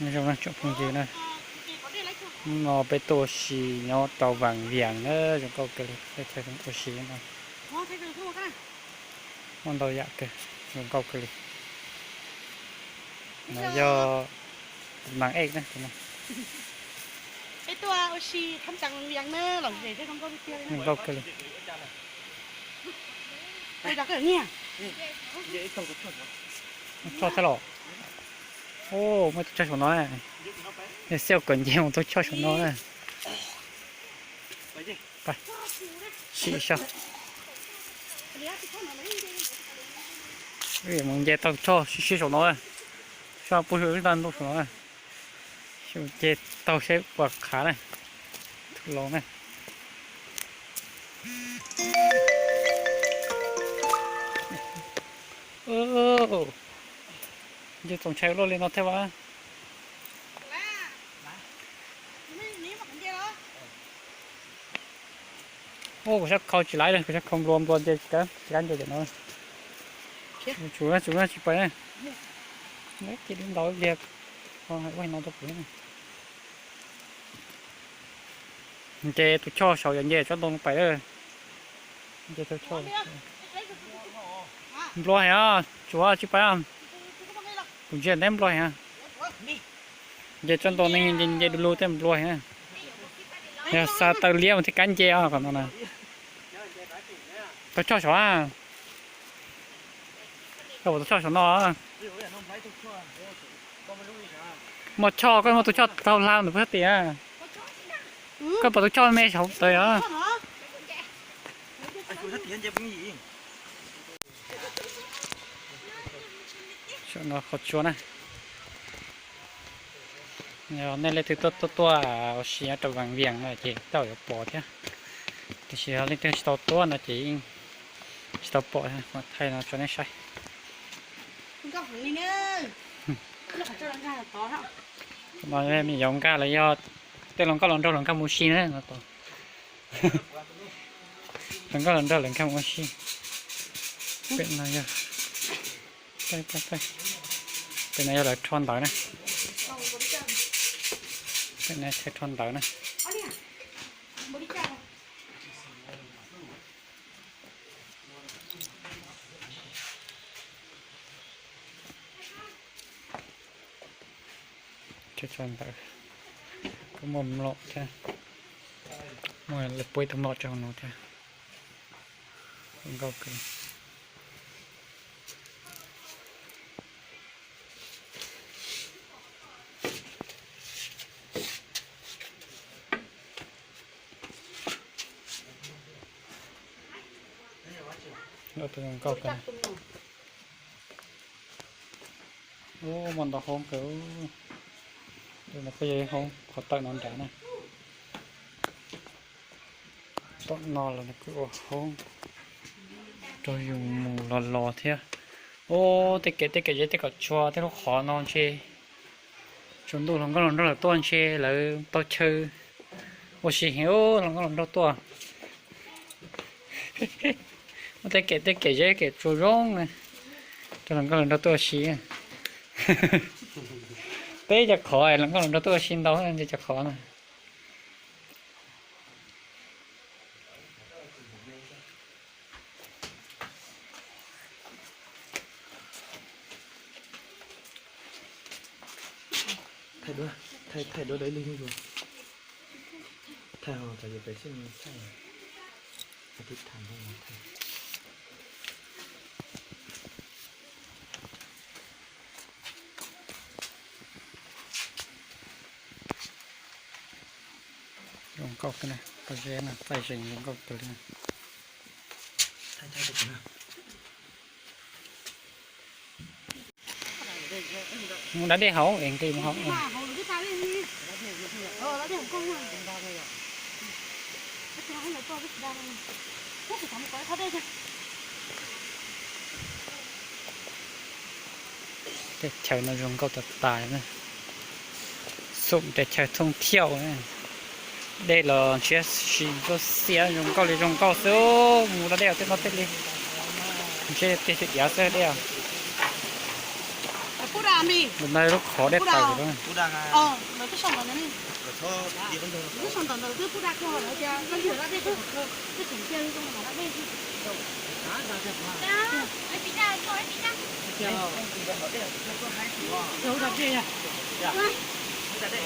Zoo na tsoom phooj ywg na, hnub no peb tuaj ua si nyob rau Vaj Viam na, zoo nkauj kawg li, peb chaw ua si no. Muaj ntau yam kawg, zoo nkauj kawg li. No yog mas ej na. Zoo nkauj kawg li. Txog thiab los? Muaj tus choj saum no na. Yog xij kom nce mus tus choj saum no na. Sim saib. Mus nce tau choj siab siab saum no na. Sab pub ib tag ntuj saum no na. Nce tau saib puas qhav na. Thum los na. Nce txaus ntshai luaj li no thiab as. Ua kuv sab khau tsis laiv li, kuv sab khau nplua nplua nce tsis kam nce cov no. Tsum na, tsum na, tsis pais na. Cia li ntaus ib pliag, ua no rau kuv. Nce tus choj saud yog nce tsob ntoo pais lawm. Nce tus choj. Nplua heev, tsuav tsis pais. Kuv ntsia ntev nplua heev. Nce tsob ntoo ne nce du lug tej nplua heev. Yog xa taw liab mas thiaj kam nce os qhov no na. Tus choj saud a. Koj pom tus choj saum no. Muaj choj, koj muaj tus choj taug hla ntawm puag tim. Koj pom tus choj me saum tawm os. Saum no qhov tsua na. Yog nej leej twg tuaj tuaj ua si nyob rau Vaj Viam no ces tej zaum yuav pom thiab. Tiam sis yog leej twg tsis tau tuaj no ces yeej tsis tau pom, thaij no tso nej saib. No me nyuam nkaj los yog tej hluas nkauj hluas nraug los nkag mus ua si na no. Hluas nkauj hluas nraug lawv nkag mus ua si. Pem no yog, pem no yog lawv rho ntawv na. Pem no chaw rho ntawv na. Chaw rho ntawv, kuj muaj mlom thiab, muaj lawv puab ib tug mlom rau hauv no thiab. Zoo nkauj kawg. Zoo nkauj kawg. Ub, muaj ntau hoob kawg. Tus no kuj yog ib hoob qhov tawm no nrad na. Tom no los nws kuj ua hoob rau yus mus los los thiab. Ub, tej kev, tej kev zeb, tej kom tshuaj, tej lub qhov no ntshe tsaus ntuj hluas nkauj hluas nraug lawv tuaj ntshe lawv tau chaw ua si heev, hluas nkauj hluas nraug tuaj. Muaj tej kev, tej kev zeb kev tshuaj zoo na, rau hluas nkauj hluas nraug tuaj ua si. Peb cov qhov hluas nkauj hluas nraug tuaj ua si ntau ntshe cov qhov na. Thaij duab, thaij, thaij duab dawb lug ib lub. Thaij ho cov yuav pem xwb thaij. Tib tham thaij. Zoo nkauj kawg na, pob zeb no thaij zeeg zoo nkauj kawg li. Mus da dej hauv es nqis mus hauv. Tej chaw no zoo nkauj tas tas na. Xum tej chaw thooj thiauj na. Dej los ntshiab si ntsuab xiab zoo nkauj li zoo nkauj xwb. Mus da dej tej no tej li ntshiab tiag tiag xwb dej. Ntawm no lub qhov dej tawm.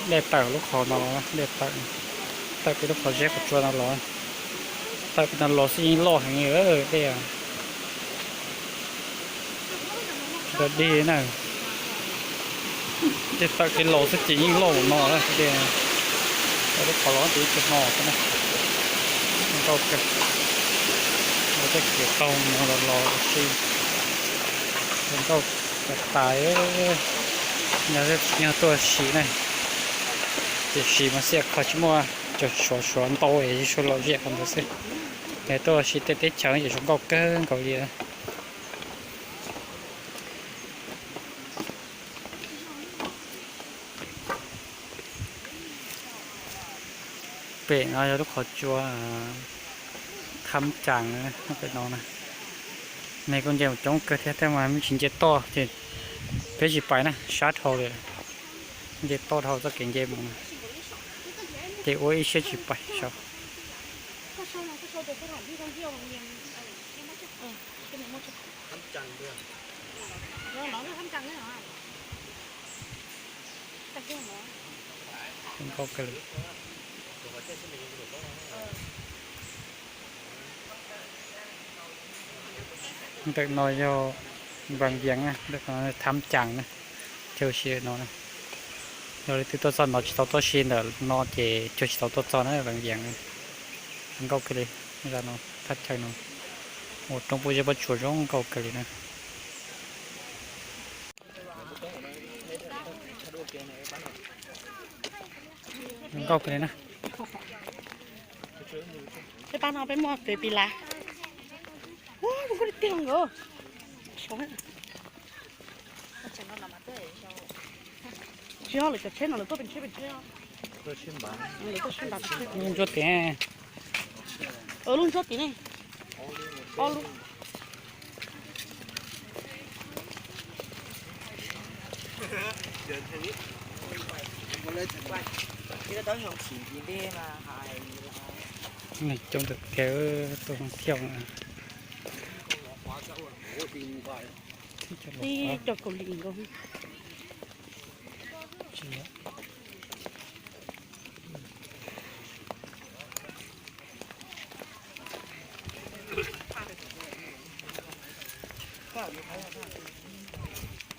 Dej tawm lub qhov no, dej tawm, tawm pem lub qhov zeb qhov tsua no los, tawm pem no los xwb yeej loj heev dej. Dog dig na. Dej tawm kev los xwb ces yeej loj ua no na. Dej tawm lub qhov los ces ib tug no xwb na. Nkauj kawg. Ua tej kev qaug no los los ua si. Nkauj tas tas. Yog tsis yog tuaj ua si na, tiam sis mas xij kho tsis muaj cov suav suav ntau es tsis tshua lom zem qhov ntawd xwb. Es tuaj ua si tej teb chaws ces zoo nkauj kawg nkaus li. Pem no yog lub qhov tsua Thab Cas pem no na. Neeg kuj nce mus coob kawg thiab tab mas tsis nce toj ces peb tsis pais na, sab dhau li. Nce toj dhau txoj kev nce mus na, ces ua ib siab tsis pais saud. Zoo nkauj kawg li. Ntawm no yog Vaj Vias na, ntawm no Thab Cas na, chaw ua si no na. Yog leej twg tuaj txog no tsis tau tuaj si ntawm no ces cuag tsis tau tuaj txog na, Vaj Vias na. Zoo nkauj kawg li, zaj no, thaj chaw no ua roob pob zeb pob tsuas zoo nkauj kawg li na. Zoo nkauj kawg li na. Peb pab no peb muaj kev pi lav. Ua, zoo nkauj tiag tiag nkawd. Tsis yog lawv cov tsheb no lawv tuaj pem tsheb pem tsheb. Lub ntsuab tid. Lub ntsuab tid ne. Ob lub. Neeg coob tiag tiag, tuaj ua thiaj. Ib co Kaus Lim nkaus.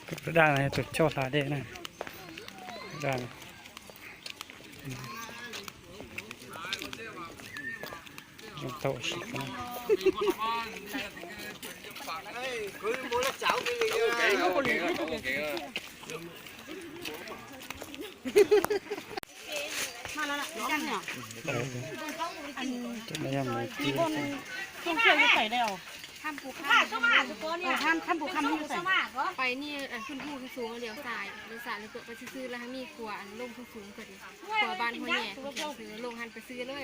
Tus daj no yog tus choj hla dej na. Daj no. Zoo tau ua si. Cov no yog mus ti. Pais ni,ขึ้นภูขึ้นสูง เลี้ยวซ้าย เลี้ยวซ้าย แล้วก็ไปซื่อๆ แล้วมีครัวอันลงสูงๆ ขึ้น ครัวบ้านห้วยแง่ ลงหันไปซื่อเลย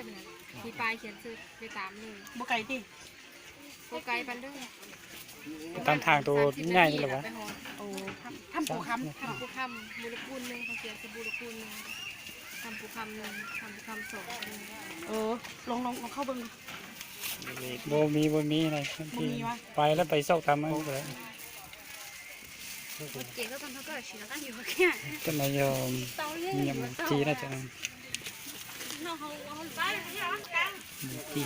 มีป้ายเขียนชื่อไปตามเลย บ่ไกลปานใด ตามทางตัวง่ายนี่แหละวะ ถ้ำภูคำ ถ้ำภูคำ บูรพูนหนึ่ง เขาเขียนชื่อบูรพูนหนึ่ง ถ้ำภูคำหนึ่ง ถ้ำภูคำสอง เออ ลองลองลองเข้าเบิ่งดู บ่มี บ่มีอะไร บ่มีวะ ไปแล้วไปซอกตามมันก็ได้ Cov no yog nyuam mus ti na, cov no mus ti.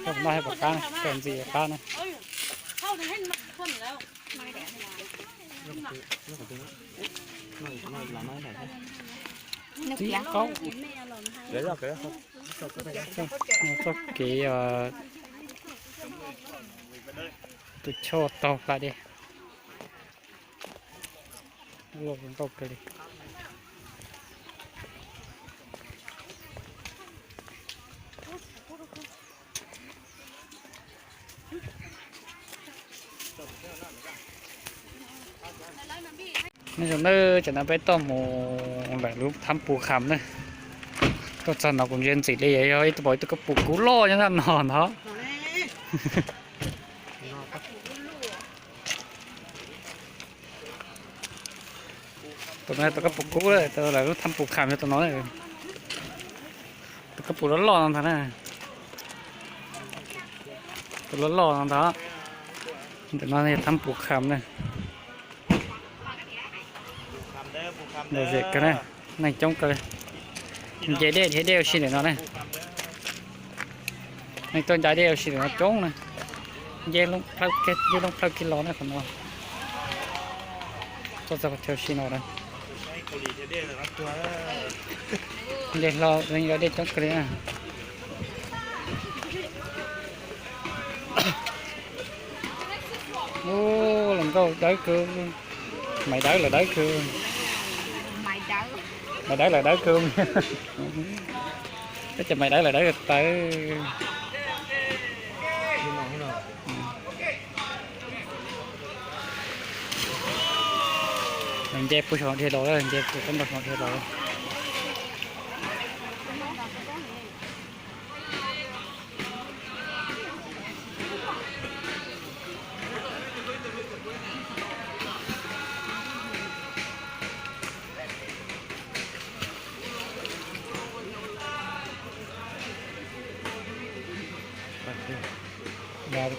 Coj no hais pom qab na, coj ntxiv pom qab na. Tib qaub. Txoj kev tus choj taug hla dej. Nkauj kawg li. Nyob zoo nawb, tam no peb tuaj mus lawm lub thab Phu Kham na. Tuaj txog no kuv ntsia ntxim li yog ib tug pom ib tug kab pum kub loj nyob no ntag. Tus no yog tus kab pus kub, tus lawv lub thab pus kham yog tus no. Tus kab pus loj loj no ntag na. Tus loj loj no ntag. Ntawm no yog thab pus kham na. Lom zem kawg na, neeg coob kawg li. Nce dej thiab dej ua si ntawm no na. Neeg tuaj nce dej ua si ntawm no coob na. Nce loo plaws kiag los na qhov no. Tuaj txog qhov chaw ua si no na. Nce hlo, nce dej coob kawg li na. Ub, hluas nkauj dawb kawg, Maiv dawb lawv dawb kawg. Maiv dawb lawv dawb kawg. Peb cov Maiv dawb lawv dawb tawv. Nce puag saum dhia los, nce puag saum dhia los.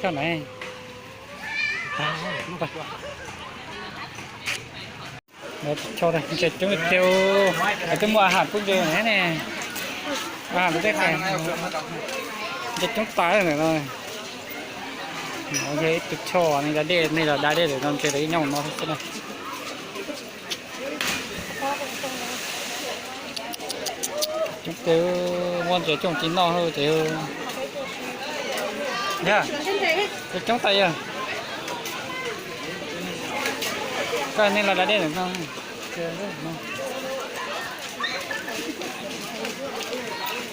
Coj na. Ntses coob tiag, twb muaj a has pub ntses ne. A has tej qas, ntses coob tas ntawm no. No yog ib tug choj neeg da dej, neeg los da dej ntawm no, ntses lawv ib nyob no xwb na. Coob tiag, muaj ntses coob tsis noj ces yog coob tas yog. Koj neeg los da dej ntawm no.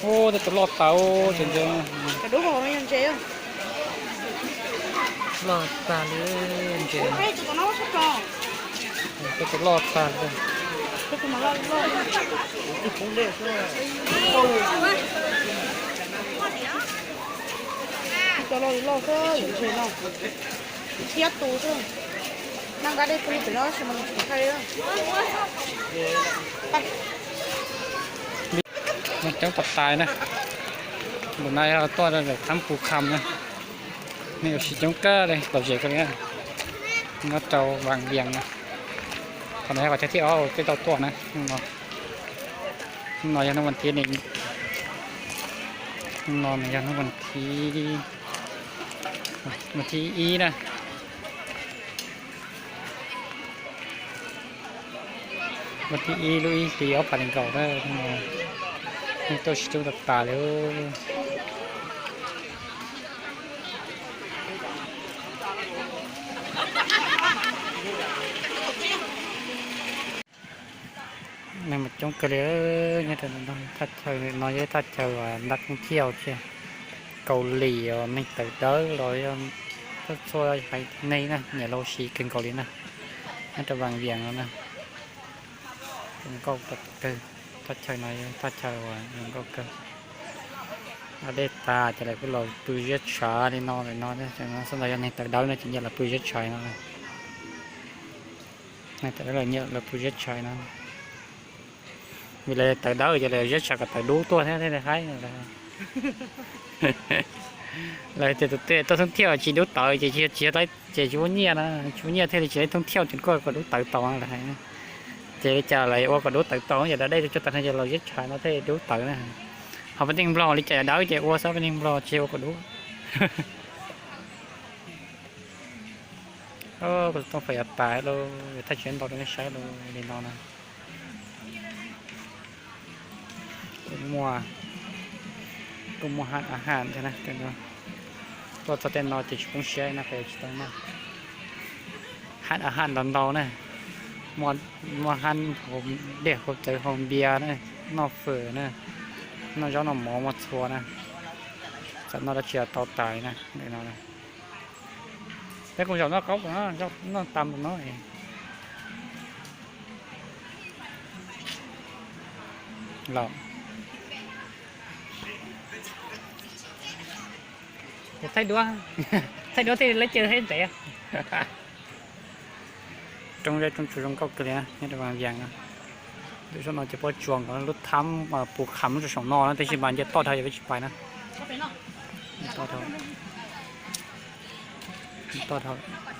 Ub, tej tus loj tas, ntses ntses. Loj tag li ntses. Tej tus loj tag li. Cov loj li loj xwb, ntses no. Siab tus xwb. Noj nqa dej pw pem no tab sis mas nws tsis thaij li. Neeg coob tas tas na. Ntawm no yog tuaj rau thab pus kham na. Neeg ua si coob kawg li, lom zem kawg li na. Nyob rau Vaj Vias na. Qhov no yog qhov chaw thib ob uas peb tau tuaj na. Hnub no yog hnub vas thib, hnub no yog hnub vas thib, vas thib ib na. Vas thib ib lub ib hlis ob phav nees nkaum na. Neeg tuaj tsis coob tas tas li. Neeg mas coob kawg li. Nyob rau thaj chaw no yog thaj chaw ntab koob thiaj ces Kaus Lim os, neeg tawv dawb los yog txhua txhua haiv neeg na nyiam los ua si kawg nkaus li na. Nyob rau Vaj Vias no na, zoo nkauj kawg. Thaj chaw no yog thaj chaw uas zoo nkauj kawg. Da dej tas ces lawv kuj los pw ziab tshav li no lawm no. Xab ntawd yog neeg tawv dawb no ces nyiam los pw ziab tshav no. Neeg tawv dawb los nyiam los pw ziab tshav no. Vim lawv tawv dawb ces lawv ziab tshav kom tawv dub tuaj thiab thiaj li haib. Lawv tias tus twg tuaj thoob thiauj tsis dub tawv ces tsis, tsis, ces tsis muaj nyiaj na, tsis muaj nyiaj thiaj li tsis thoob thiauj ces kuj kom dub tawv tau lawv hais. Ces li cas lawv ua kom dub tawv tau, yog da dej tuaj tag no ces los ziab tshav no thiaj dub tawv na. Ho peb neeg Nplog li cas yog dawb ces ua xwb, peb neeg Nplog tsis ua kom dub. Kuv tus tooj fais yuav tas lawm, thaj tsam ntau rau nej saib li no na. Kuj muaj, kuj muaj hab a haj thiab na. Tuaj txog tej no ces tsis poob siab na, qhov tsis tau noj. Hab a haj ntau ntau na. Muaj hab dej hauv txawv hauv npias na, noj fawm na, noj zaub noj mov muaj txhua na. Txawm noj dab tsi los tau tas na. Peb kuj zaum noj qaub no, noj tas no. Los thaij duab, thaij duab thiaj li lab caw thaib ntev. Rooj zeb rooj tsuas zoo nkauj kawg li nyob rau Vaj Vias no. Lub zos no ces pob tsuas nkawd lub thab puv kham lub rau saum no na, tab sis mas nce toj dhau ces peb tsis pais na. Toj dhau, toj dhau.